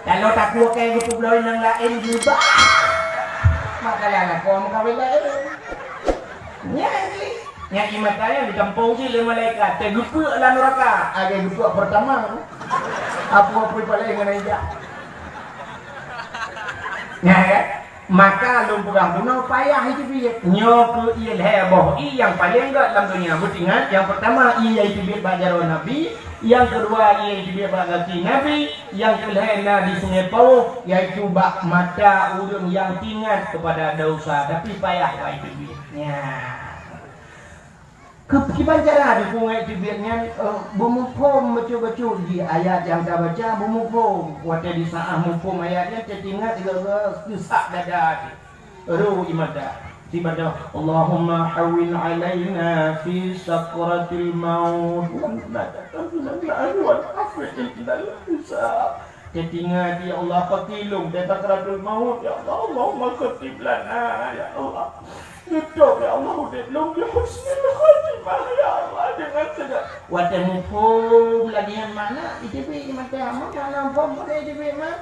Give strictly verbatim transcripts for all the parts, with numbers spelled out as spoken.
Kalau takue keu geupeubloe nyang laén geuba. Maka lakoe meukawen laén. Nyan jih. Nyan ié mata nyang geugampông jih lé malaikat. Teugeupeuek lam neuraka. Lagèe geupeuek peurtama. Apui-apui paleng ngon ija. Nyan kan? Maka lôn peugah bunoe payah jiteubiet. Nyoe keuh ié lhèe boh ié nyang paleng gèt lam donya. Beutingat, nyang peurtama ié nyang jiteubiet bak jaroe Nabi, nyang keudua ié nyang jiteubiet bak gaki Nabi, nyang keulhèe na di Sungai Pauh, yaitu bak mata ureueng nyang teuingat keupada desya, tapi payah bak jiteubiet. Nyan. Keu-, kiban cara jipeuingat jiteubiet nyan, eh, beumuphom bacut-bacut jih ayat nyang tabaca, beumuphom. Watèe di saat muphom ayat nyan, teuingat lagèe geusak dada jih. Ru ié mata. Sibada, "Allahumma hawwin alaina fi sakratil maut, wa najatina minal azab." Teuingat, ya Allah, pakri lôn di sakratul maut, ya Allah, Allahumma khatib lana, ya Allah. Tutup, ya Allah, udép lôn bi husnil khatimah, ya Allah, deungon seudeuk. Watèe muphom lagèe nyan makna, jiteubiet mata, makna muphom, boleh jiteubiet, mak.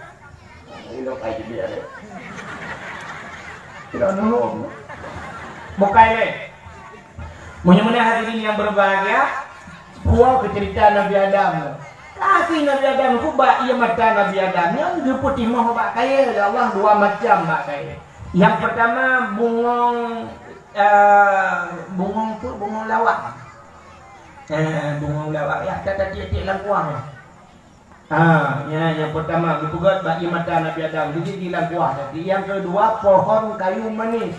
Ilok ai jiteubiet, ya. Tidak nuhom. Bukai lé. Meunyoe meunan hadirin yang berbahagia, puwoe keu cerita Nabi Adam. Kasih Nabi Adam, ku bak ié mata Nabi Adam nyan geupeutimoh bak kayèe lé Allah dua macam bak kayèe. Nyang peurtama bungong, eh, bungong tu, bungong lawang. Eh, bungong lawang, ya, tatiek-tiek lam kuah. Ha, nyan nyang peurtama geupeugèt bak ié mata Nabi Adam, geujak di lam kuah. Tapi nyang keudua pohon kayu manis,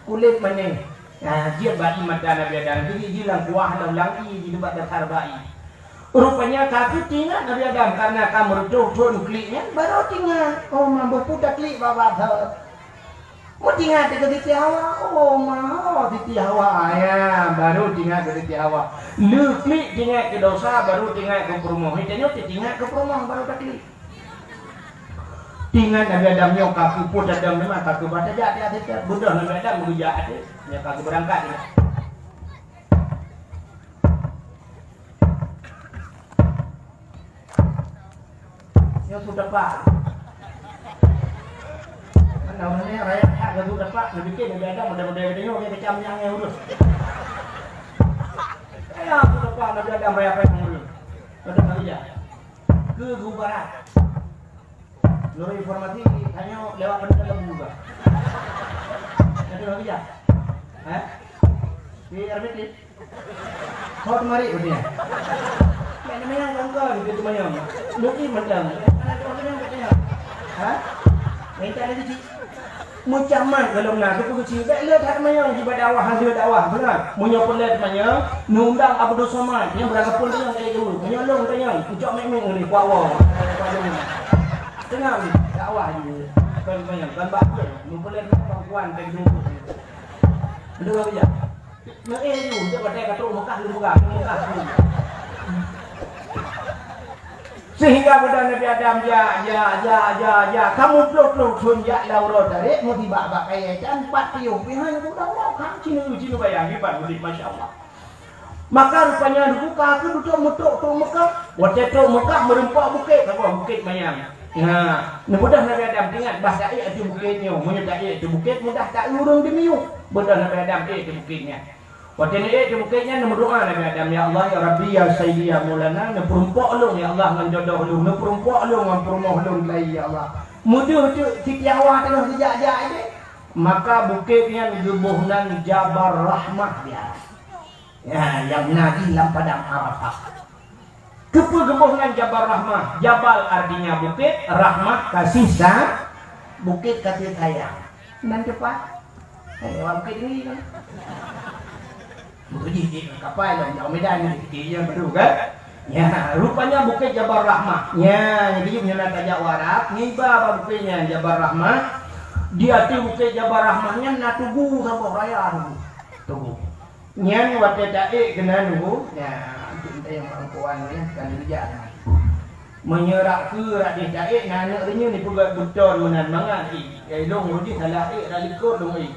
kulét manis. Ha, jeuet bak ié mata Nabi Adam, geujak di lam kuah lam, lam ié di teumpat dasar bak ié. Rupanya ka teuingat Nabi Adam karena ka meureutoh thon klik nyan, baru teuingat. Oh, mamboh puta klik bak-bak thon. Meuteuingat keu Siti Hawa, oh, ma, oh, Siti Hawa, ya, baru teuingat keu Siti Hawa. Le klik teuingat keu desya, baru teuingat keu peurumoh. Tanyoe teuingat keu peurumoh, baru taklik. Teuingat Nabi Adam nyoe ka keupeue tadong nyoe, ka keuba tajak di ateueh, beudôh Nabi Adam geujak ateueh, nyoe ka geubeurangkat nyoe. Nyoe su teupah. Mana ureueng nyoe rayeuk that keu su teupah, neubikin Nabi Adam model-model geutanyoe, dia kecam nyang nyoe ureueng. Kaya su teupah Nabi Adam rayeuk that ureueng. Pada Maria. Keu geubarat. Nurul Informasi, tanyoe lewat pada dalam juga. Ada lagi ya? Hah? Di R B T? Hot mari udah. Nak teumanyong kan, kan, dia teumanyong. Lagi macam. Mana tu teumanyong kat dia? Ha? Minta lagi cik. Meucamat golom na, tu keuci. Bèk le that teumanyong jiba dakwah, han jeuet dakwah, beuna. Meunyoe peureulèe teumanyong, neuundang Abdul Somad, nyang beurangkapeue teumanyong lagèe guru. Meunyoe lôn teumanyong, kucok mik-mik ngon kuak woe. Teungoh dakwah jih. Kon teumanyong, kon bak peuet. Meunyoe peureulèe teumanyong, bang kuan, teuh jumpa. Betul tak, Bijak? Neuéh ju, jak watèe ka trok Mekah, lôn peugah, trok Mekah. Sehingga pada Nabi Adam jak, jak, jak, jak, jak, ka muplôh-plôh thôn jak lam uroe tarek, meutibak bak kayèe can, pat piôh pih han geudawa, ka cineuk-cineuk bayang, hebat udép, masya Allah. Maka rupanya dibuka keu dudoe meutrok trok Mekah. Watèe trok Mekah, meureumpok bukét, saboh bukét manyang. Nah, neubeudôh Nabi Adam teuingat bah taék ateueh bukét nyoe. Meunyoe taék ateueh bukét, mudah taeu ureueng dimiyueb. Beudôh Nabi Adam ék ateueh bukét nyan. Watèe neuék di bukét nyan, neumeudoa Nabi Adam, "Ya Allah, ya Rabbi, ya Sayyidi, ya Maulana, neupeureumpok lôn, ya Allah, ngon jodoh lôn, neupeureumpok lôn ngon peurumoh lôn lagi, ya Allah." Meudeuh teuk Siti Hawa teungoh geujak-jak idéh, maka bukét nyan geuboh nan Jabal Rahmah, ya. Ya, nyang na di lam Padang Arafah. Keupeue geuboh nan Jabal Rahmah? Jabal artinya bukét, Rahmah kasih sa-, bukét kasih sayang. Nan teupah. Eh, awak bukét tinggi kan? Beutôi jih, jih kapal lam Jauh Medan ni, jih, jih, baru kan? Ya, rupanya bukét Jabal Rahmah. Ya, jadi meunyoe na tajak u Arab, ngiba bak bukét nyan Jabal Rahmah. Di ateueh bukét Jabal Rahmah nyan na tugu saboh raya tugu. Tugu. Nyan watèe taék keunan nunggu, nyan, aneuëk teuntèe nyang perempuan nyan, kan geujak nyan. Meunyoe rak keu rak deh taék, na aneuëk reunyeun jipeugah beutôi meunan mangat, "Ih, eh, lôn jih salah ék, rak likot lôn ék."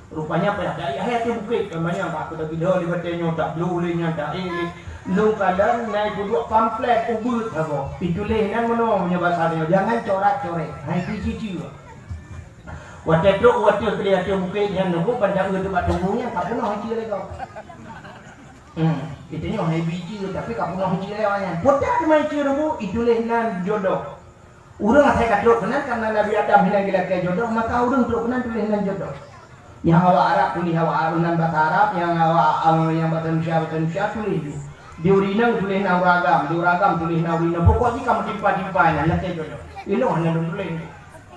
Rupanya payah taék, hai ateueh bukét, kan banyak bak keuda-keuda di batèe nyoe, dak bloh lé nyan, taék lé. Lôn kalon na ipeuduek pamflet ubit saboh. Ituléh nan meunoe meunyoe basa nyoe, jangan corat-coret. Hai pi cicue. Watée trok watée keudeh ateueh bukét nyan neubu ban jaeu teuh bak tuboh nyan ka peunoh icie lé gob. Hmm, itulah hai pi cicue tapi ka peunoh icie lé awak nyan. Peue teuma icie neubu ituléh nan jodoh. Ureuëng asai ka trok keunan karena Nabi Adam hinan geulakée jodoh, maka ureuëng trok keunan tuléh nan jodoh. Nyang awak Arab tuléh awak Arab nan basa Arab, nyang awak, eh, nyang basa Indonesia, basa Indonesia tuléh ju. Di ureuëng inong tuléh nan ureuëng agam, di ureuëng agam tuléh nan ureuëng inong. Pokok jih ka meutimpa-timpa nyan, lakée jodoh. Ilong hana lôn tuléh.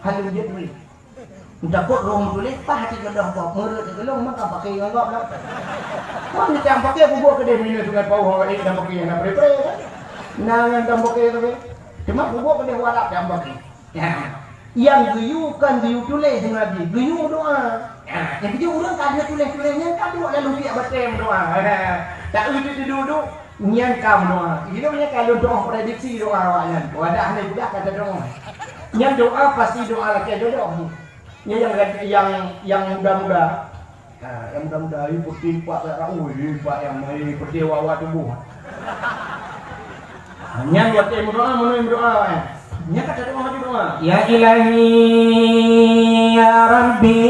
Hana lôn jeuet tuléh. Takot roh meutuléh, paih até jodoh gob, meureuet sigohlom, maka paké ngon gob lom. Kon nyang paké bubuet keudeh minyeuk sungai pauh, eh, dan paké nyang na pre-pre. Nah, nyang dan paké tu. Cuma bubuet keudeh warak nyang paké. Ya. Nyang geuyue kon geuyue tuléh singoh jih, geuyue doa. Ya, nyang geuyue ureuëng ka ada tuléh-tuléh, nyang ka duek lalu piak batée meudoa. Tak eu duek-duek, nyan ka meudoa. Ilong nyan ka lôn doa prediksi doa awak nyan. Wadah ni budak kata doa. Nyan doa pasti doa lakée jodoh. Nyan nyang, nyang, nyang muda-muda. Ha, nyang muda-muda, ih, putih pak tak rau, ih, pak nyang mai putih wawa tuboh. Ha, nyan watée meudoa, meunyoe meudoa, eh. Nyan kata doa, doa. Ya Ilahi, ya Rabbi,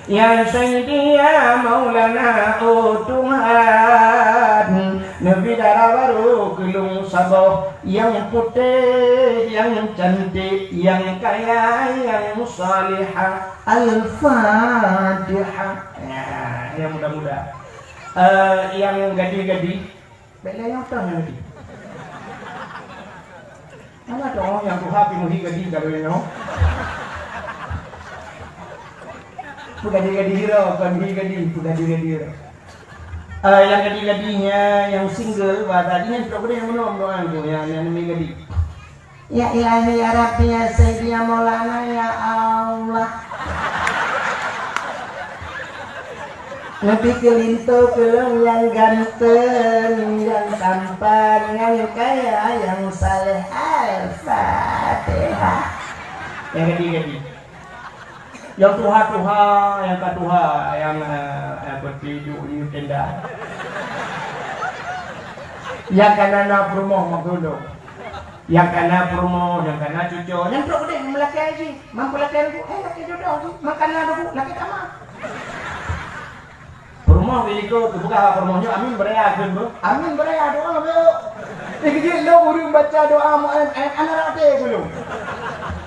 ya Sayyidi, ya Maulana, oh Tuhan, neubi dara barô keu lôn saboh nyang putéh, nyang cantik, nyang kaya, nyang salihah. Al-Fatihah. Nah, nyang muda-muda. Eh, nyang gadih-gadih. Bèk lé nyang toh nyang gadih. Mana dong nyang tuha pi muhi gadih kalau nyoe? Peugadih-gadih hira, bukan muhi gadih, peugadih-gadih hira. Eh, nyang gadih-gadih nyan, nyang single, bah tadi nyan trok gadih nyang meunoe, meunoe tu, nyang, nyang muhi gadih. Ya Ilahi, ya Rabbi, ya Sayyidi, ya Maulana, ya Allah. Neubi keu linto keu lôn nyang ganteng, nyang tampan, nyang kaya, nyang saleh. Al-Fatihah. Nyang gadih-gadih. Nyang tuha-tuha, nyang ka tuha, nyang, eh, eh, beuteuduek di tenda. Nyang ka na, na peurumoh meukeulong. Nyang ka na peurumoh, nyang ka na cuco, nyang trok udeh meulakèe jih, mampu lakèe laju, eh, lakèe jodoh jih, maka na laju, lakèe tamah. Peurumoh geulikot, geupeugah bak peurumoh nyoe, "Amin beuraya kheun, Bro." "Amin beuraya, doa, Bro." Eh, keujeuet lom ureueng baca doa mu'en, eh, aneuk rate gulong.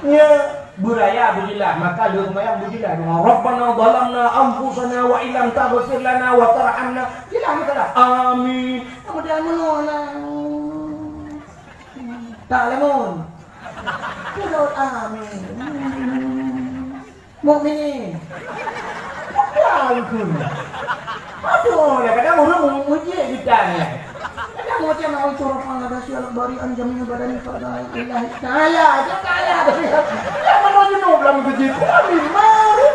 Nyoe beuraya beujilah, maka lheueh seumayang beujilah doa, "Rabbana zalamna anfusana wa illam taghfir lana wa tarhamna." Jilah meusalah, "Amin." Kemudian meunoe lah. Tak lamun. Turot amin. Mukminin. Padahal kun. Aduh, ya kadang ureueng mu-, mujik kita ni. Kadang macam nak untuk rafa nada sial bari an jami'u badani pada ilahi ta'ala. Dia ta'ala dah. Ya mana jenuh dalam masjid. Amin. Mari.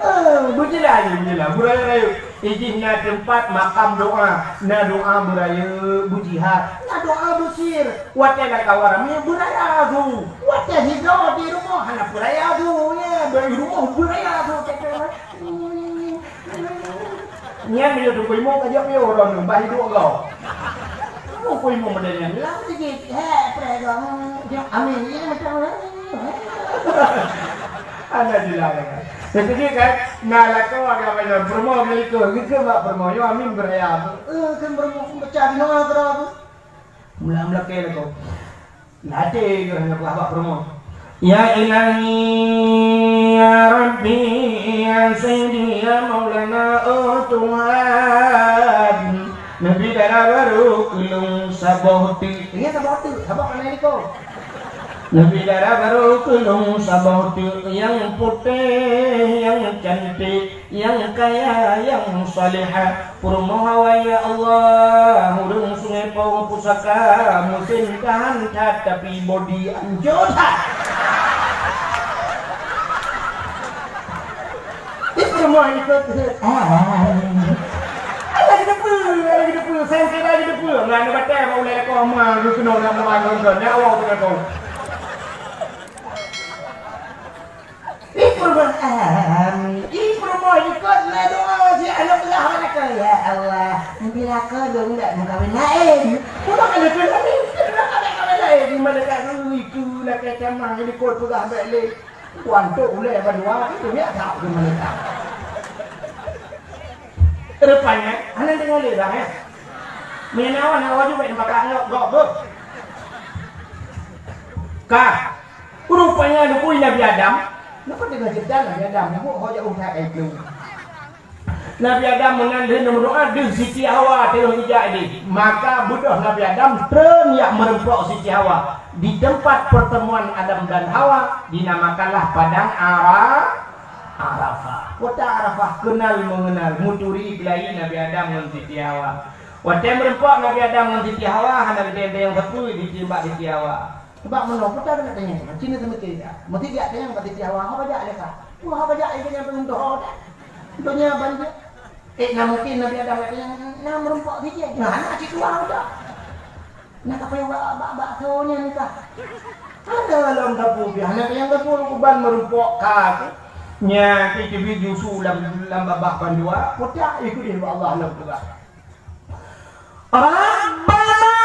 Eh, beujeulah, beujeulah. Beuraya-raya. Ijih na teumpat makam doa, na doa beuraya beujihad, na doa beusir. Watèe lam kawan ramè beuraya su, watèe sidroe di rumoh hana beuraya su, ya, di rumoh beuraya su, kata. Nyan meunyoe teungku imum ka jaweueb yo droeneuh, bah hidup kau. Teungku imum model nyan, lam sikit, he, preh kau, amin, ya, macam. Hana jeulaih kan. Jadi kan, na lakoe agama Islam, peurumoh geulikot, geukheun bak peurumoh, "Yo, amin beuraya." Eh, kheun peurumoh, peucah di noe keudroe tu. Mula-mula keu lakoe. Lati geuh hana peugah bak peurumoh. Ya Ilahi, ya Rabbi, ya Sayyidi, ya Maulana, oh Tuhan. Neubi dara barô keu lôn saboh teuk. Ingat saboh teuk, saboh keunan likot. Neubi dara barô keu lôn saboh teuk nyang putéh, nyang cantik, nyang kaya, nyang salihah. Peurumoh awai, ya Allah, ureueng Sungai Pong pusaka, musém tahan that, tapi bodi ancô that. Ih, peurumoh ikot. Ah. Alah, geuteupeue, alah, geuteupeue. Sangkira geuteupeue. Ngan batèe bak ulèe lakoe ma, geukeunoe lam rumoh nonton. Ya Allah, beureukat. Ih, peurumoh, amin. Ih, peurumoh, ikot na doa si aneuk peugah bak lakoe, "Ya Allah, bila ka lôn dak meukawen laén." Peurumoh ka lheueh laén, ka dak kawen laén. Di mana ka itu lakée tamah di kot peugah bak lé. Wan tok ulée bandua, itu biasa di mana ka. Rupanya, hana deungoe lé bang, ya. Meunyoe na wan, na wan juga nampak ngok, ngok, beuh. Ka. Rupanya lubui Nabi Adam, napa teungoh cerita Nabi Adam, buet ho jauh that itu. Nabi Adam meunan lheueh meudoa deuh Siti Hawa teungoh geujak deh. Maka beudôh Nabi Adam treun jak meureumpok Siti Hawa. Di tempat pertemuan Adam dan Hawa dinamakanlah Padang Ara-, Arafah. Kota Arafah kenal mengenal, muturi geulayi Nabi Adam ngon Siti Hawa. Watée meureumpok Nabi Adam ngon Siti Hawa hana geuteuntée nyang sapeue ditimbak Siti Hawa. Sabab meunoe, peue ta keuneuk tanyong? Cina seumiké dak? Meusti jak tanyong bak Siti Hawa, "Ho bajak lé ka?" "Wah, ho bajak lé nyan peuntoh dak? Donya banjir." Eh, na mungkin Nabi Adam geutanyong, "Na meurumpok sijén?" Nah, na cit dua udah. Na ka payah bak, bak, bak so nyan ka. Ada lam dapur pih, hana nyang dapur kuban meurumpok ka tu. Nya, teubiet jusu lam, lam babah bandua, putak ikut Allah lam peugah. ربنا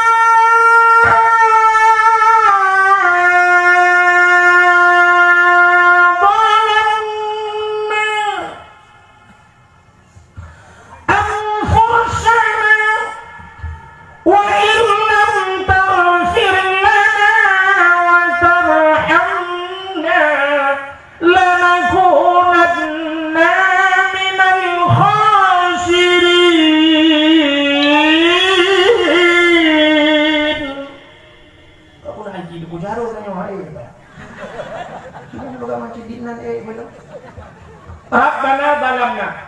ظلمنا أنفسنا وإن لم تغفر لنا وترحمنا لنكونن من الخاسرين. Kok pun haji tu kujaru tanya hai. Ini bukan macam dinan eh belum. Rabbana zalamna.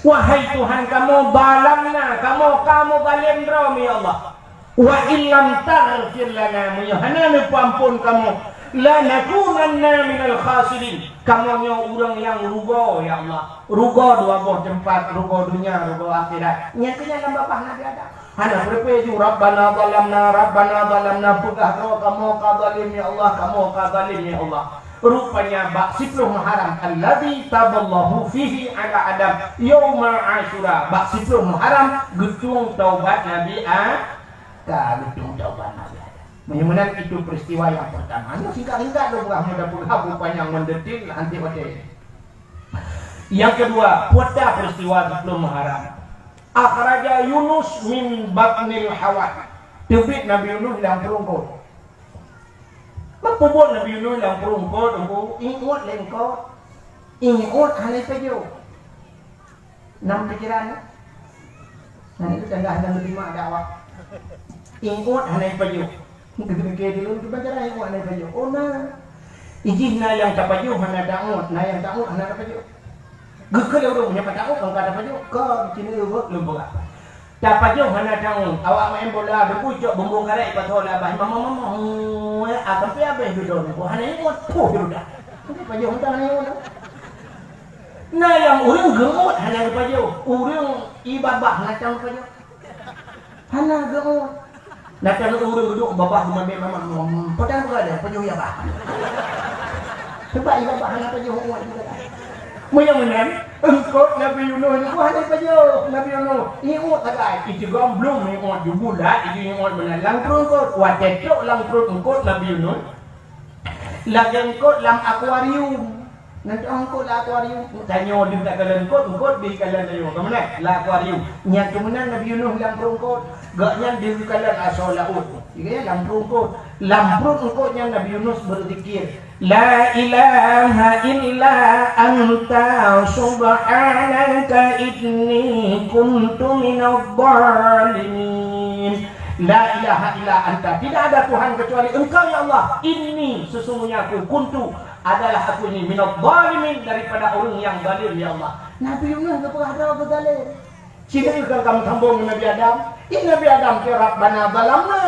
Wahai Tuhan kamoe, zalamna, kamoe ka meuzalim droe, ya Allah. Wa illam taghfir lana, meunyoe hana neupeuamphon kamoe, lanakunanna minal khasirin, kamoe nyoe ureuëng nyang rugoe, ya Allah. Rugoe dua boh teumpat, rugoe donya, rugoe akhirat. Nyang keu nyan lam babah Nabi Adam. Hana peureulée ju, "Rabbana zalamna, Rabbana zalamna," peugah droe, "Kamoe ka zalim, ya Allah, kamoe ka zalim, ya Allah." Rupanya bak siploh Muharram, alladzi taballahu fihi ala Adam, yauma Asyura, bak siploh Muharram geutueng taubat Nabi A-, ka geutueng taubat Nabi Adam. Meunyoe meunan itu peristiwa yang pertama. Nyoe singkat-singkat lôn peugah, mudah peugah beu panyang mendetil nanti watée. Yang kedua, peue ta peristiwa siploh Muharram. Akhraja Yunus min batnil hawat. Teubiet Nabi Yunus lam prueng eungkôt. Meupubuet Nabi Yunus lam prueng eungkôt, eungkôt, ingat lé eungkôt. Ingat hana pajoh. Nam pikiran. Nah, itu tanda hana menerima dakwah. Ingat hana pajoh. Mungkin demikian dulu, cuma cara ingat hana pajoh. Oh, nah. Ijih na nyang tapajoh hana dakwah, na nyang dakwah hana tapajoh. Geukheun lé ureuëng nyang ka taôt, ka tapajoh, ka cina leumbot leumbot. Tapajoh hana taôt, awak main bola, debu cok bumbong karek, patho labah, mama, mama, hu, a, sampai habéh dudoe nyoe, hana ingat, puh, dudoe. Tapajoh hana ingat. Na nyang ureuëng geungot hana geupajoh, ureuëng ié babah hana taôt pajoh. Hana geuôt. Nyan ureuëng duek babah geumaméh mamah, hmm, padahai bukan ada, pajoh ié babah. Sebab ié babah hana pajoh uôt juga. Meunyoe meunan, eungkôt Nabi Yunus nyoe hana pajoh. Nabi Yunus, ié uôt sagai. Itigom blum ié uôt, jubula, ié uôt meunan. Lam pruet eungkôt, watée trok lam pruet eungkôt Nabi Yunus, lagée eungkôt lam akuarium. Nyan eungkôt lam akuarium. Tanyoe deuh takalon eungkôt, eungkôt deuh kalon tanyoe. Keumeunang lam akuarium. Nyan keumeunang Nabi Yunus lam pruet eungkôt. Gobnyan deuh kalon asoe laôt. Iya, lam pruet eungkôt. Lam pruet eungkôt nyan Nabi Yunus beuzikir, "La ilaha illa anta subhanaka inni kuntu minadh dhalimin." La ilaha illa anta, tidak ada Tuhan kecuali Engkau, ya Allah. Inni, sesungguhnya aku, kuntu, adalah aku ini, minadh dhalimin, daripada ureuëng nyang zalim, ya Allah. Nabi Yunus geupeugah droe geuzalim. Sinoe ka kamoe sambong ngon Nabi Adam. Di Nabi Adam keu, "Rabbana zalamna."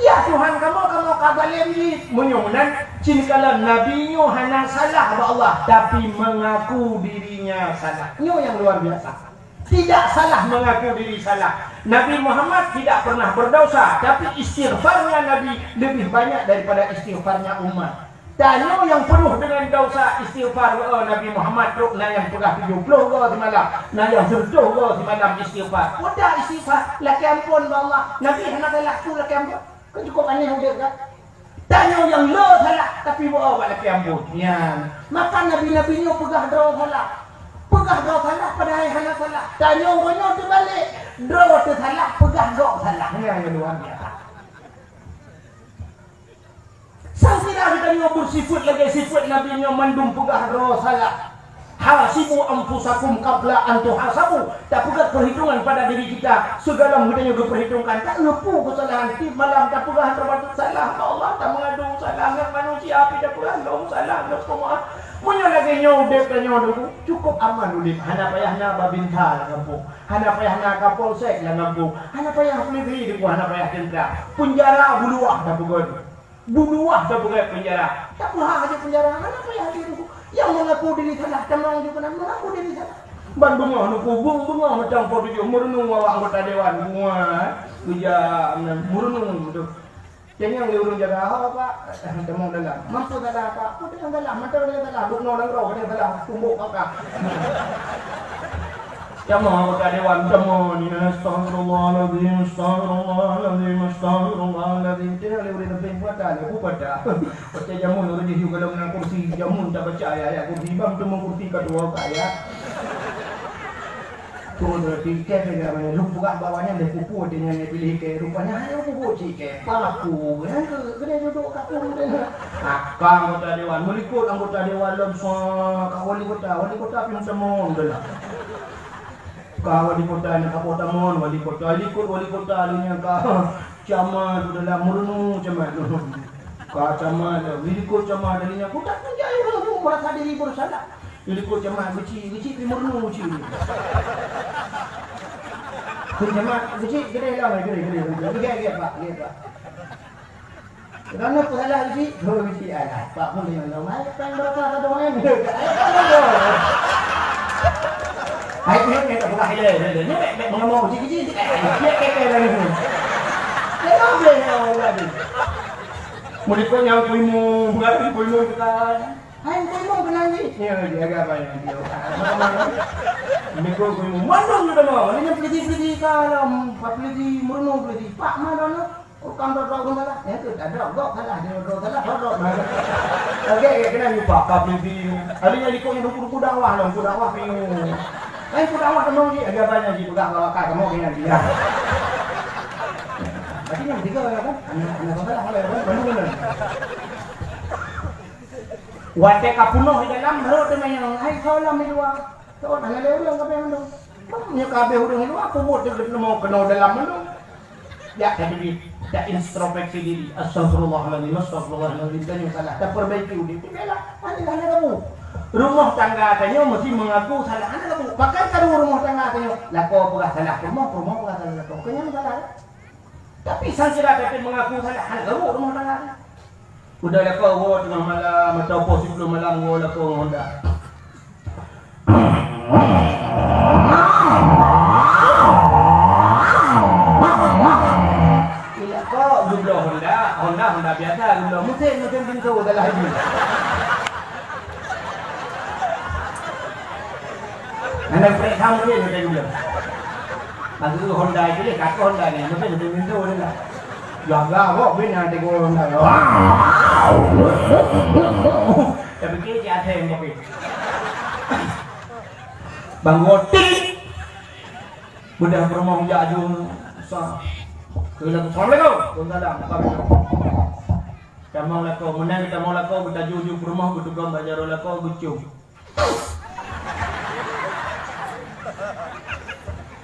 Ya Tuhan kamoe, kamoe ka zalim jih. Meunyoe meunan, cit kalon Nabi nyoe hana salah bak Allah, tapi mengaku dirinya salah. Nyoe nyang luar biasa. Tidak salah mengaku diri salah. Nabi Muhammad tidak pernah berdosa, tapi istighfarnya Nabi lebih banyak daripada istighfarnya umat. Tanyoe nyang peunoh deungon desya, istighfar, oh, Nabi Muhammad trok na nyang peugah tujoh ploh goe simalam, na nyang sireutoh goe simalam istighfar. Mudah istighfar, lakée amphon bak Allah. Nabi hana galak peue lakée amphon. Kan cukup aneh udeb kan? Tanyoe nyang le salah, tapi beu bak lakée amphon. Nyan. Maka nabi-nabi nyoe peugah droe salah. Peugah droe salah padahai hana salah. Tanyoe uroe nyoe teubalek, droe teusalah, peugah gob salah. Nyan nyang luar biasa. Sang sira geutanyoe beusifeuet lagée sifeuet nabi nyoe mandum peugah droe salah. Hasibu anfusakum qabla an tuhasabu. Tapeugét peuhitungan pada diri kita, sigohlom geutanyoe geuperhitungkan. Taeupu keusalahan tiep malam, tapeugah droe salah bak Allah, tameungadu salah ngon manusia, tapi tapeugah lom salah, lom peumaaf. Meunyoe lagée nyoe udeb tanyoe dulu, cukup aman udeb, hana payah na babinsa lam gampông, hana payah na kapolsek lam gampông, hana payah pulisi dulu, hana payah teuntra. Peunjara buluwah tapeugét. Buluwah tapeugét peunjara. Tapeuhah aja peunjara, hana payah lé teungku. Nyang meungaku diri salah, tamong ju keunan meungaku diri salah. Ban beungoh nuku, beung-, beungoh macam po tujoh, meurunoe awak anggota dewan, beungoh, geujak, meurunoe beutôi. Tanyong lé ureueng jaga, "Ho, Pak?" "Tamong dalam." "Mampu salah, Pak?" "Peue tanyong salah? Mantong tanyong salah, gubernur nanggroe tanyong salah, tumbok kakak." Jamoe anggota dewan, jamoe ni, "Astagfirullahalazim, astagfirullahalazim, astagfirullahalazim." Teuka lé ureueng leubeh puasa, lé bupata. Watèe jameun ureueng jih yue gohlom na kursi, jameun tabaca ayat-ayat kursi, bang teumé kursi ka tuwoe ka ayat. Tuwoe kursi, kèe teuka lôn peugah bak awaknyan lé pupu teuka nyan piléh kèe, rupanya hana pupu cit kèe, paku, nyan keuh keudéh dudoe kapeue. Ha, ka anggota dewan, meulikot anggota dewan lom, sa, ka wali kota, wali kota pih meuteumé, udahlah. Ka wali kota nyan ka po tamong, wali kota, likot wali kota lheueh nyan ka camat, udahlah meurunoe camat. Ka camat, likot camat lheueh nyan, kutak pun jai ureueng tu merasa diri bersalah. Likot camat geuchik, geuchik pih meurunoe geuchik. Kheun camat geuchik, geuchik, geuchik, geuchik, geuchik, geuchik, Pak, geuchik, Pak. Droeneuh peusalah cit, oh, cit, alah, Pak pun deungon lom, hai, péng berapa satu M? Hai, nyoe, nyoe, tak pernah ada, ada, ada. Nyoe, bèk, bèk mengamau, cit, cit, cit, eh, cit, cit, cit, dah ni. Ya, boleh, ya Allah, ni. Meulikot nyang kuimu, bukan kuimu, bukan. Hai, kuimu, kenal ni. Ya, dia agak banyak, dia. Meulikot kuimu, mandum tu dah, ni nyang peliti-peliti ka lom, peliti, meureunoe peliti. Pak, mana, mana? Oh, kan droe-droe ureueng salah. Nyan keuh, tak droe, droe salah, dia droe salah, droe, droe. Lagèe, lagèe keunan nyoe, Pak, ka pipi. Hari nyan likot nyan duku-duku dakwah lom, duku dakwah pinyueng. Laén duku dakwah teuma jih, lagèe abang nyan jipeugah bak ka, kamoe keunan dia. Berarti nyan tiga kan? Anak, anak saudara, salah, kan? Bandum keunan. Watèe ka peunoh di dalam, baru teuma nyang, hai, soe lam di luwa. Soe hana lé ureueng, ka abéh mandum. Nyoe ka abéh ureueng di luwa, peubuet teuh keunoe, keunoe dalam mandum. Jak tateubiet, ta introspeksi diri. Astagfirullahalazim, astagfirullahalazim. Tanyoe salah, tapeurbaiki udép. Bela, hana, hana kabu. Rumoh tangga tanyoe meusti meungaku salah, hana kabu. Pakon karu rumoh tangga tanyoe? Lakoe peugah salah peurumoh, peurumoh peugah salah lakoe. Keu nyan salah. Tapi sang sira tapi meungaku salah, hana kabu rumoh tangga tanyoe. Udah lakoe woe teungoh malam, atau poh siplôh malam woe lakoe ngon Honda. Lakoe geubloe Honda, Honda, Honda biasa geubloe. Meusén, meusén pintoe dalam laju. Hana prek ham meusén, meusén geubloe. Laju Honda itu dia, kata Honda ni, meusén, meusén pintoe dalam. Jaga kok bina tegur Honda. Tapi kecil ada yang kopi. Bang Gotik. Bedah peurumoh jak aju sa. Keu lakoe, "Assalamualaikum." "Waalaikumsalam." Tamong lakoe, meunan tamong lakoe, geutaju-ju peurumoh, geuteugom bak jaroe lakoe, geucium.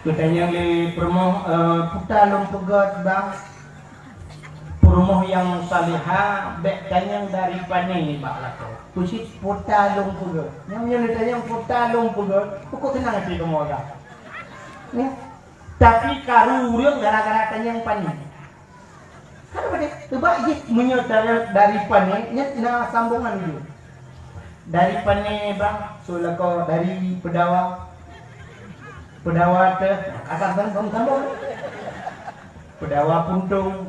Geutanyong lé peurumoh, eh, "Peue ta lôn peugét, Bang?" Peurumoh nyang salihah bèk tanyong dari pané bak lakoe. Peue cit peue ta lôn peugét. Nyang meunyoe neutanyong peue ta lôn peugét, pukon teunang até kamoe agam. Nyan. Tapi karu ureueng gara-gara tanyong pané. Kan beutôi? Sebab jih meunyoe tanyong dari pané, nyan na sambongan ujong. Dari pané, Bang, soe lakoe dari Peudawa. Peudawa teuh, akan sambong-sambong. Peudawa Puntông.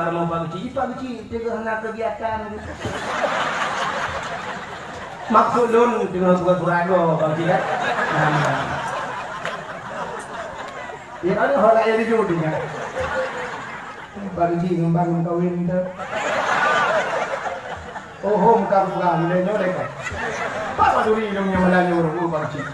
bak rumoh Pak Geuchik. Pak Geuchik teungoh hana keugiatan. Maksud lôn teungoh buka surago Pak Geuchik kan? Nah. Ya kan, ho laén jijak deungoe. Pak Geuchik ngon bang meukawen tu. Oh, ho meukawen, le nyoe le kan. Pak Maduri lôn nyang meunan nyoe ureueng Pak Geuchik.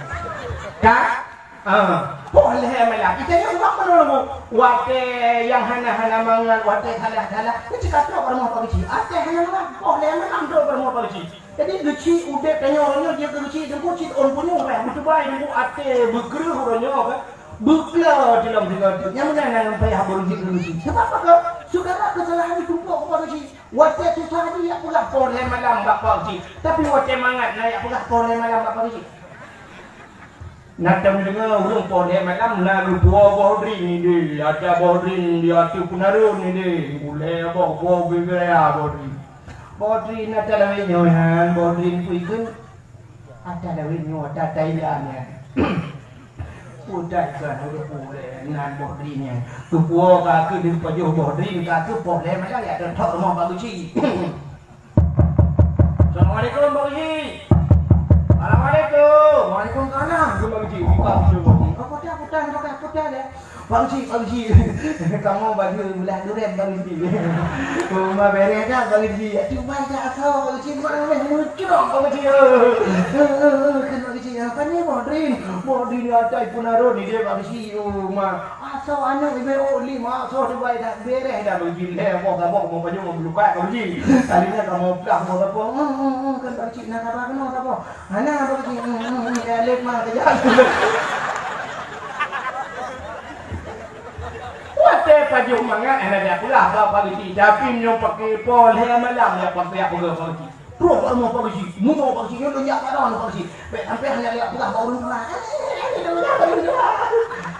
Kan? Ah, poh lhèe malam. Kita nyoe sebab peue lôn watèe nyang hana-hana mangat, watèe salah-salah. Nyoe cit ka trok bak rumoh Pak Geuchik. Watèe hana mangat, poh lhèe malam trok bak rumoh Pak Geuchik. Jadi geuchik udeb tanyoe uroe nyoe, jeuet keu geuchik teungku cit ôn punyueng, eh, beutubai teungku até beukreueh uroe nyoe kan. Beukla di lom singoh teuk. Nyang meunan nyang payah beureujeuk keu geuchik. Sabab apa? Segala kesalahan ditumpok keu pak geuchik. Watée susah jih jak peugah poh lhée malam bak pak geuchik. Tapi watée mangat na jak peugah poh lhée malam bak pak geuchik. Na tom deungoe ureuëng poh lhée malam na geupuwoe boh drin ideh, ata boh drin di ateueh peunareun ideh, ulée boh, boh bibiraya boh drin. Boh drin ata lawét nyoe nyan, boh drin peue ikheun? Ata lawét nyoe, ata Thailand nyan. Peue that keu ureuëng ulée nan boh drin nyan. Geupuwoe ka keuh geupajoh boh drin ka keuh poh lhée malam jak teuthok rumoh pak geuchik. Assalamualaikum, Bang Haji. Assalamualaikum. Waalaikumsalam. Bang Haji, buka pintu. Apa dah, apa dah, apa dah, apa dah, ya? Bang Haji, Bang Haji. Kamu baju belah duren, Bang Haji. Rumah beres dah, Bang Haji. Aduh, baik dah, asal, Bang Haji. Mana boleh muncul, Bang Haji. Eh, eh, eh, kan Bang Haji. Apa ni, Bang Drin? Bang Drin, ada pun arun ni, dia, Bang Haji. Oh, ma. Asoe aneuk ibe ôk lima, asoe dibai dak bereh dak beuji lhée boh saboh mo pajong mo lukat ka beuji. Kali nyan kamoe plah mo saboh. Hmm, hmm, hmm, kan bak cik na kaba keunoe saboh. Hana bak cik, hmm, hmm, hmm, ya lep ma keujak. Watée pajong mangat hana jak peulah bak bak cik, tapi meunyoe pakai po lhée malam jak pakai peugah bak cik. Troh bak rumoh Pak Geuchik, munoe Pak Geuchik, nyoe lôn jak padang Pak Geuchik. Bèk sampai hana lewat peugah bak ureueng tuha. Eh, lôn jak padang.